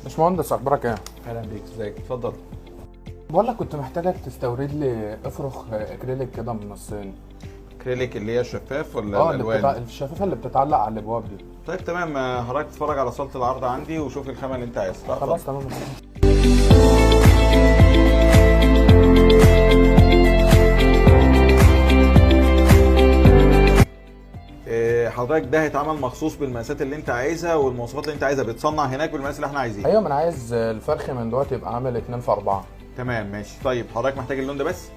باشمهندس اخبارك ايه؟ اهلا بيك، ازيك؟ اتفضل. بقول لك كنت محتاجك تستورد لي افرخ اكريليك كده من الصين. اكريليك اللي هي الشفاف ولا اه اللي الالوان؟ الشفافه اللي بتتعلق على الابواب دي. طيب تمام، حضرتك تتفرج على صاله العرض عندي وشوف الخامة اللي انت عايزها. خلاص تمام. حضرتك ده هيتعمل مخصوص بالمقاسات اللي انت عايزها والمواصفات اللي انت عايزها، بيتصنع هناك بالمقاس اللي احنا عايزينه. ايوه ما انا عايز الفرخ من دوت يبقى عامل 2 في 4. تمام ماشي. طيب حضرتك محتاج اللون ده بس؟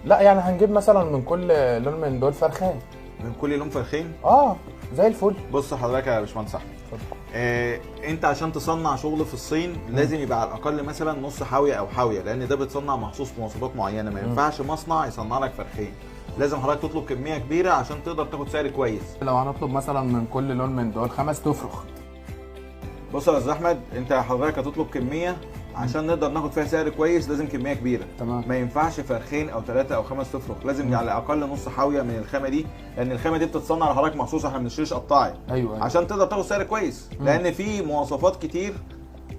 لا يعني هنجيب مثلا من كل لون من دول فرخين. من كل لون فرخين؟ اه زي الفل. بص حضرتك يا باشمهندس احمد، انت عشان تصنع شغل في الصين لازم يبقى على الاقل مثلا نص حاوية او حاوية، لان ده بيتصنع مخصوص بمواصفات معينة، ما ينفعش مصنع يصنع لك فرخين. لازم حضرتك تطلب كمية كبيرة عشان تقدر تاخد سعر كويس. لو هنطلب مثلا من كل لون من دول 5 تفرخ. بص يا استاذ احمد، انت حضرتك هتطلب كمية عشان نقدر ناخد فيها سعر كويس، لازم كمية كبيرة. تمام. ما ينفعش فرخين او 3 او 5 تفرخ، لازم على الاقل نص حاوية من الخامة دي، لان الخامة دي بتتصنع لحضرتك مخصوص، احنا ما بنشتريش قطاعي. ايوه. عشان تقدر تاخد سعر كويس، لان في مواصفات كتير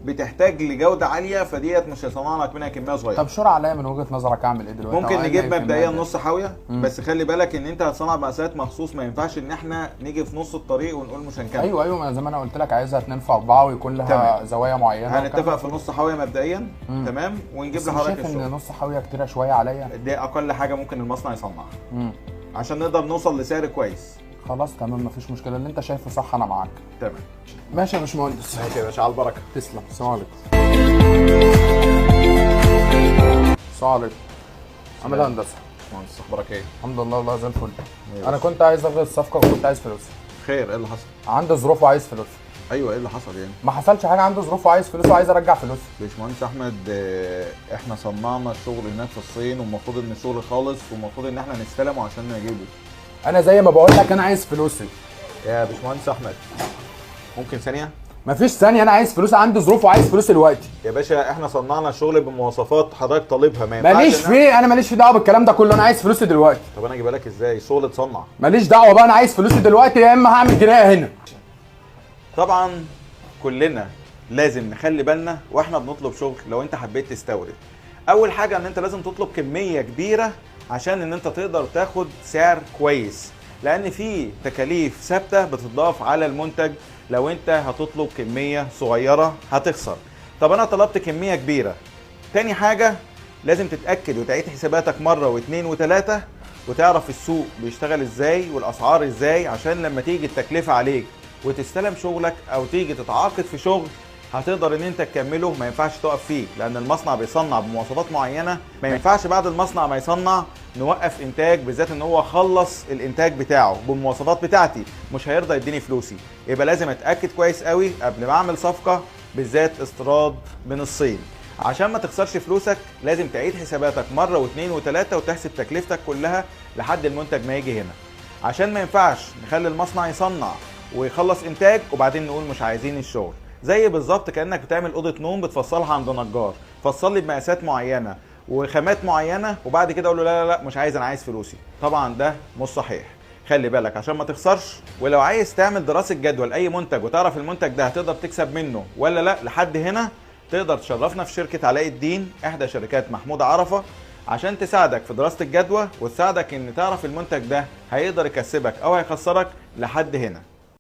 بتحتاج لجوده عالية، فديت مش هيصنع لك منها كمية صغيرة. طب شور عليا من وجهه نظرك اعمل ايه دلوقتي؟ ممكن نجيب مبدئيا نص حاوية، بس خلي بالك ان انت هتصنع مقاسات مخصوص، ما ينفعش ان احنا نيجي في نص الطريق ونقول مش هنكمل. ايوه ما زي ما انا قلت لك عايزها 2 في 4 ويكون لها تمام. زوايا معينة. هنتفق في نص حاوية مبدئيا. تمام، ونجيب لحضرتك الشغل. شايف ان نص حاوية كتيرة شوية عليا؟ دي اقل حاجة ممكن المصنع يصنعها عشان نقدر نوصل لسعر كويس. خلاص تمام مفيش مشكلة، اللي انت شايفه صح انا معاك. تمام ماشي يا باشمهندس. ماشي يا باشا، على البركة. تسلم. السلام عليكم. السلام عليكم. عامل ايه يا هندسة؟ باشمهندس اخبارك ايه؟ الحمد لله والله زي الفل. انا كنت عايز الغي الصفقة وكنت عايز فلوس. خير، ايه اللي حصل؟ عندي ظروف وعايز فلوس. ايوه ايه اللي حصل يعني؟ ما حصلش حاجة، عندي ظروف وعايز فلوس وعايز ارجع فلوس. باشمهندس احمد، احنا صنعنا الشغل هناك في الصين، والمفروض ان الشغل خالص، والمفروض ان احنا نستلمه عشان نجيبه. انا زي ما بقول لك انا عايز فلوسي. يا باشمهندس احمد ممكن ثانية؟ مفيش ثانية، انا عايز فلوس، عندي ظروف وعايز فلوس دلوقتي. يا باشا احنا صنعنا الشغل بمواصفات حضرتك طالبها، ما ينفعش. ماليش فيه، انا ماليش في دعوه بالكلام ده كله، انا عايز فلوسي دلوقتي. طب انا اجيبها لك ازاي؟ الشغل اتصنع. ماليش دعوه بقى، انا عايز فلوسي دلوقتي يا اما هعمل جناية هنا. طبعا كلنا لازم نخلي بالنا واحنا بنطلب شغل. لو انت حبيت تستورد، اول حاجة ان انت لازم تطلب كمية كبيرة عشان ان انت تقدر تاخد سعر كويس، لان في تكاليف ثابتة بتضاف على المنتج. لو انت هتطلب كمية صغيرة هتخسر. طب انا طلبت كمية كبيرة. تاني حاجة لازم تتاكد وتعيد حساباتك مرة واثنين وثلاثة، وتعرف السوق بيشتغل ازاي والاسعار ازاي، عشان لما تيجي التكلفة عليك وتستلم شغلك او تيجي تتعاقد في شغل هتقدر ان انت تكمله، ما ينفعش تقف فيه، لان المصنع بيصنع بمواصفات معينة، ما ينفعش بعد المصنع ما يصنع نوقف انتاج، بالذات ان هو خلص الانتاج بتاعه بالمواصفات بتاعتي، مش هيرضى يديني فلوسي. يبقى لازم اتاكد كويس قوي قبل ما اعمل صفقة، بالذات استيراد من الصين. عشان ما تخسرش فلوسك لازم تعيد حساباتك مرة واثنين وثلاثة، وتحسب تكلفتك كلها لحد المنتج ما يجي هنا، عشان ما ينفعش نخلي المصنع يصنع ويخلص انتاج وبعدين نقول مش عايزين الشغل. زي بالظبط كانك بتعمل اوضة نوم بتفصلها عند نجار، فصل لي بمقاسات معينة وخامات معينة، وبعد كده اقول له لا لا لا مش عايز، انا عايز فلوسي. طبعا ده مش صحيح. خلي بالك عشان ما تخسرش. ولو عايز تعمل دراسة جدوى لاي منتج وتعرف المنتج ده هتقدر تكسب منه ولا لا لحد هنا، تقدر تشرفنا في شركة علاء الدين، احدى شركات محمود عرفه، عشان تساعدك في دراسة الجدوى وتساعدك ان تعرف المنتج ده هيقدر يكسبك او هيخسرك لحد هنا.